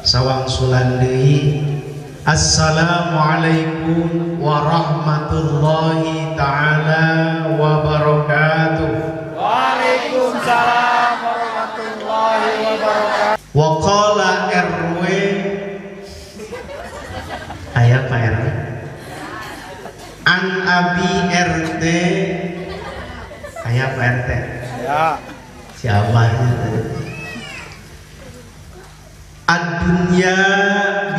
Sawangsulan deui. Assalamualaikum warahmatullahi taala wabarakatuh. Waalaikumsalam warahmatullahi wabarakatuh. Waqala RW aya Pak RW an abi RT aya Pak RT ya siapanya tadi ad-dunya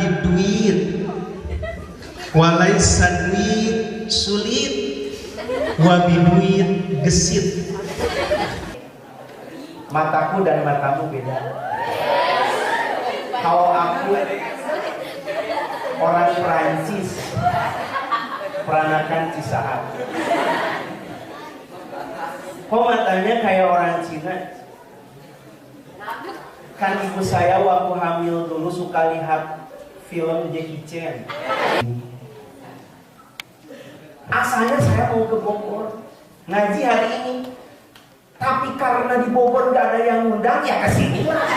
biduit walaisa duit sulit wa biduit gesit. Mataku dan matamu beda. Kalau aku orang Perancis, peranakan Cisaat. Kok matanya kayak orang Cina? Kan ibu saya waktu hamil dulu suka lihat film Jackie Chan. Asalnya saya mau ke Bogor ngaji hari ini, tapi karena di Bogor nggak ada yang ngundang, ya kesini lah.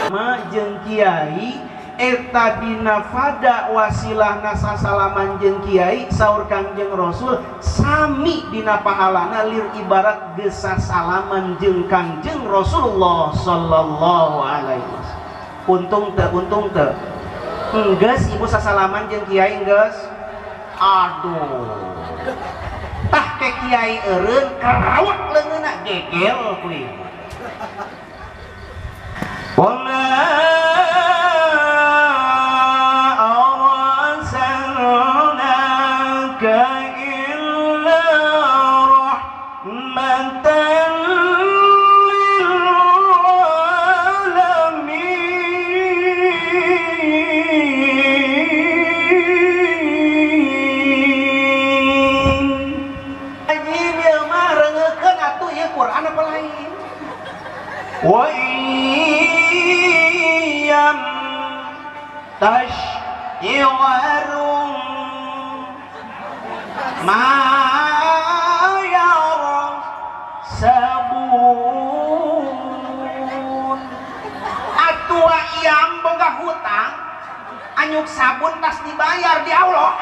Ma jeung kiai eta dina fada wasilahna sasalaman jeung kiai saur Kangjeng Rasul sami dina pahalana lir ibarat geus sasalaman jeung Kangjeng Rasulullah sallallahu alaihi wasallam. Untung teu, untung teu. Enggeus ibu sasalaman jeung kiai enggeus. Aduh. Tah ke kiai eureun kerawak leungeunna gegel kuy. Wama arsalnaka illa rahmatan lil alamin. Haji ieu mah reungeukeun atuh ieu Quran apa lain. Wa tash'irum ma yarsabun. Atua iam boga hutang anyuk sabun tas dibayar di Allah.